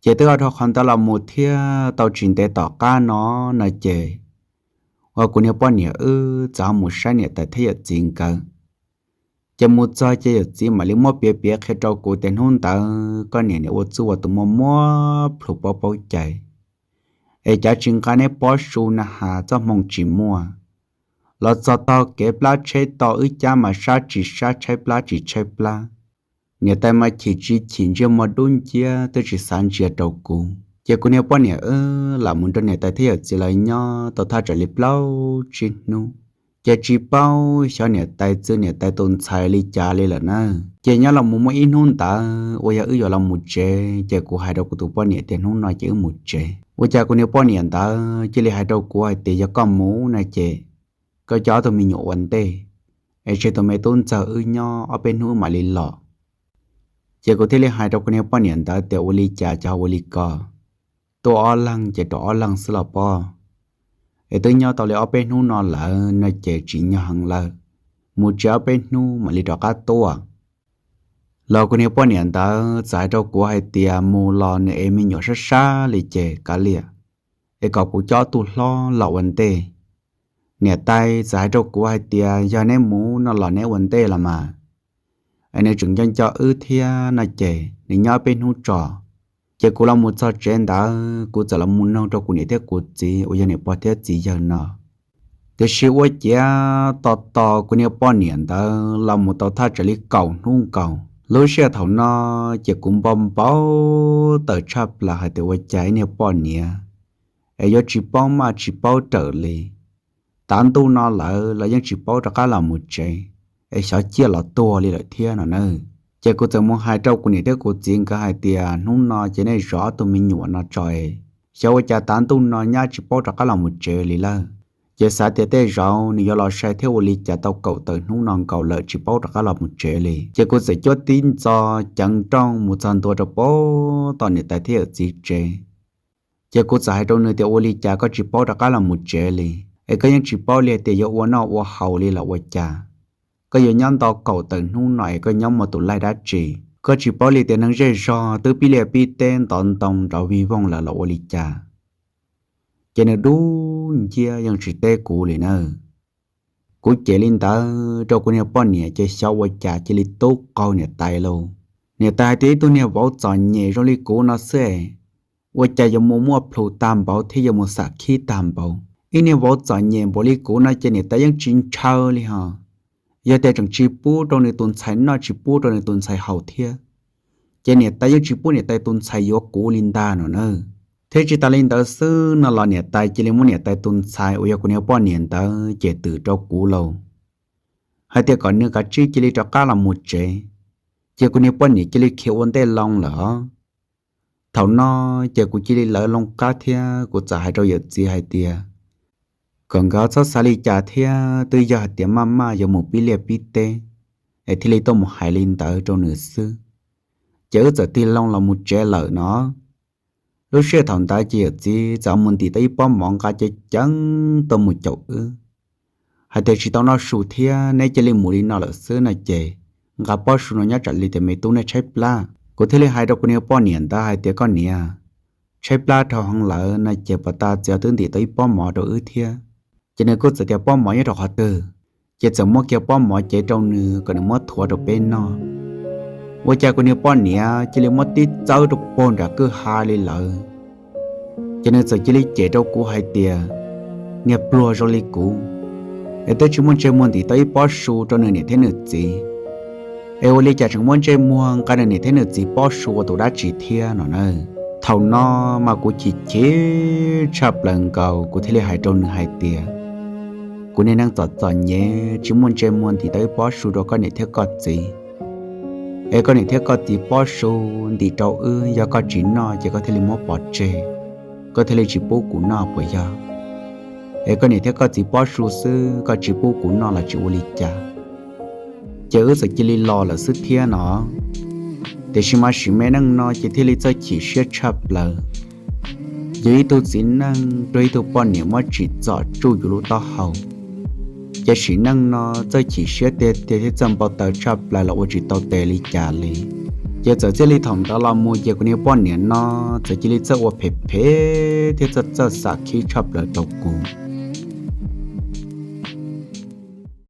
Ces twb ho dhau qhov ntawd los mus thiab tau tsis ntev tom qab no, no ces uas kuv niag poj niam wb txawm ho mus saib niam tais thiab yawm txiv nkawd. Ces mus txog ces yawm txiv mam li muab piav piav qhia rau kuv tias hnub ntawd koj niam nim ua txuj ua tus muaj muab plhus paub paub cai, es cav tsis nqa neb pob su na has txoj hmoo tsis muaj. Los txog tog kev plab tsheb to wb cab mas sab tsis sab tshaib plab tsis tshaib plab. Niam tais mas chim tsis chim ntsiag muag dub nciab twb tsis xav ntsia rau kuv. Ces kuv niag poj niam wb lam mus nrog niam tais thiab yawm txiv lawv nyob tau thaj tsam li plaub tsib hnub. Ces tsis paub xyov niam tais txwv niam tais tus ntxhais li cas li lawm na. Ces nyob los mus muaj ib hnub ntawd uas yog wb yuav los mus tsev ces kuv hais rau kuv tus poj niam tias hnub no ces wb mus tsev. Ua cas kuv niag poj niam ntawd cia li hais rau kuv hais tias yog koj mus na ces koj coj ob tug me nyuam ua ntej, es tseg tus me tub ntxawg wb nyob ob peb hnub wb mam li los. Ces kuv thiaj li hais rau kuv niag poj niam ntawd tias ua li cas ces ho ua li ko, tuaj ob leeg ces rov ob leeg xwb los pob. Es twb nyob tau li ob peb hnub no lawm no ces tsim nyog heev lawm, mus tsev ob peb hnub mam li rov qab tuaj. Los kuv niag poj niam ntawd txawm hais rau kuv hais tias mus los nws ev me nyuam sab sab li ces kav liam, es kom kuv coj ob tug hlob los ua ntej. Niam tais txawm hais rau kuv hais tias yog neb mus no los neb ua ntej los mas, es nws tseem nco nco wb thiab no ces nws nyob peb hnub tso. Ces kuv los mus txog tsev ntawd kuv txawm los mus noog rau kuv niam thiab kuv txiv uas yog niam pog thiab txiv yawg no. Tiam sis ua ciav tos tos kuv niag poj niam ntawd los mus tau thaj tsam li kaum hnub nkaus. Lub sij hawm thaum no ces kuv npau npau taws tshaj plaws hais tias ua cas ib niag poj niam es yuav tsis paub maj tsis paub rawm li. Tav ntuj no lawm los yeej tsis paub rov qab los mus tsev, es xyov ciaj los tuag li lawm thiab no na. Ces kuv txawm mus hais rau kuv niam thiab kuv txiv nkawd hais tias hnub no ces nej zov ob tug me nyuam no tso es, xyov ua cas tav ntuj no nyab tsis paub rov qab los mus tsev li lawm. Ces xav tias tej zaum nws yuav los sai thiab ua li cas tau kaum tawm hnub no nkaus lawm tsis paub rov qab los mus tsev li. Ces kuv txawm cuab tib ntxo ceev nrooj mus txog ntua rau pem tom niam tais thiab yawm txiv tsev. Ces kuv txawm hais rau nws tias ua li cas koj tsis paub rov qab los mus tsev li, es koj yeej tsis paub li hais tias yuav ua noj ua haus li los ua cas? Koj yuav nyob nto kaum tawm hnub no es koj nyob muaj tus laij dab tsi? Koj tsis paub li tias neeg zej zog twb pib liaj pib teb ntov ntoo nrov vij voog lawm los ua li cas? Ces nws dub nciab yeej tsis teb kuv li na. Kuv cem li ntawd rau kuv niag poj niam ces xyov ua cas cia li tub qaug niam tais lauj. Niam tais hais tias ib tug niag vauv txom nyem zoo li kuv no xwb es, ua cas yuav mus muaj plhus tag npaum thiab yuav mus xam khib tag npaum? Ib niag vauv txom nyem npaum li kuv no ces niam tais yeej tsis ntshaw li hos. Yog tias tseem tsis pub rau nws tus ntxhais noj tsis pub rau nws tus ntxhais haus thiab, ces niam tais yeej tsis pub niam tais tus ntxhais yuav kuv li ntag no na. Thiab tsis tas li ntawd xwb no los niam tais cia li muab niam tais tus ntxhais uas yog kuv niag poj niam ntawd cem twm rau kuv lauj, hais tias kom nws kav tsij cia li rov qab los mus tsev. Ces kuv niag poj niam cia li khiav ua ntej loo lawm os. Thaum no ces kuv cia li lawv loo qab thiab kuv txawm hais rau yawm txiv hais tias kom nkawd txhob xav li cas thiab, twb yog hais tias maj maj yuav mus pib liaj pib teb es thiaj li tuaj mus hais li ntawd rau nws xwb. Ces wb txawm tig loo los mus tsev lawm no. Lub sij hawm thaum ntawd ces yawm txiv txawm mus ntim tau ib pob mov nqa ceev ceev tuaj mus caum wb, hais tias tsis tau noj su thiab neb cia li mus li no lawm xwb no ces nqa pob su no nyob tsam li tias me tub nej tshaib plab. Kuv thiaj li hais rau kuv niag poj niam ntawd hais tias koj niam, tshaib plab dhau heev lawm no ces puas tas txiv twb ntim tau ib pob mov rau wb thiab. Ces nws kuj txawm tias pob mov nyob rau qhov twg, ces txawm muab kiag pob mov cev rau nws kom nws muab thuav rau peb noj. Ua cas kuv niag poj niam cia li muab tib txawb rau puag nram kwj ha li lawm. Ces nws txawm cia li cem rau kuv hais tias niag pluag zoo li kuv es twb tsis muaj ntsej muag ntim tau ib pob su rau nws niam thiab nws txiv, es ua li cas tseem muaj ntsej muag nqa nws niam thiab nws txiv pob su ua tus dab tsi thiab no na. Thaum no mas kuv chim chim tshaj plaws nkaus, kuv thiaj li hais rau nws hais tias kuv niag neeg txom txom nyem tsis muaj ntsej muag ntim tau ib pob su rau koj niam thiab koj txiv, es koj niam thiab koj txiv pob su ntim rau wb, yog koj tsis noj ces koj thiaj li muab pov tseg, koj thiaj li tsis pub kuv noj puas yog? Es koj niam thiab koj txiv pob su xwb koj tsis pub kuv noj los tsis ua li cas. Ces wb txawm cia li los lawm xwb thiab no. Tiam sis mas sim me neej no ces thiaj li txawj chim siab tshaj plaws. Yog ib tug txiv neej rau ib tug poj niam muab tsim txom tsuj yus lub taub hau, ces sim neej no txawj chim siab tiag tiag thiab txawj npau taws tshaj plaws los ua tsis tau tes li cas li. Ces txawm txij li thaum ntawd los mus ces kuv niag poj niam no txawm cia li txawj ua phem phem thiab txawj txawj xam khib tshaj plaws rau kuv.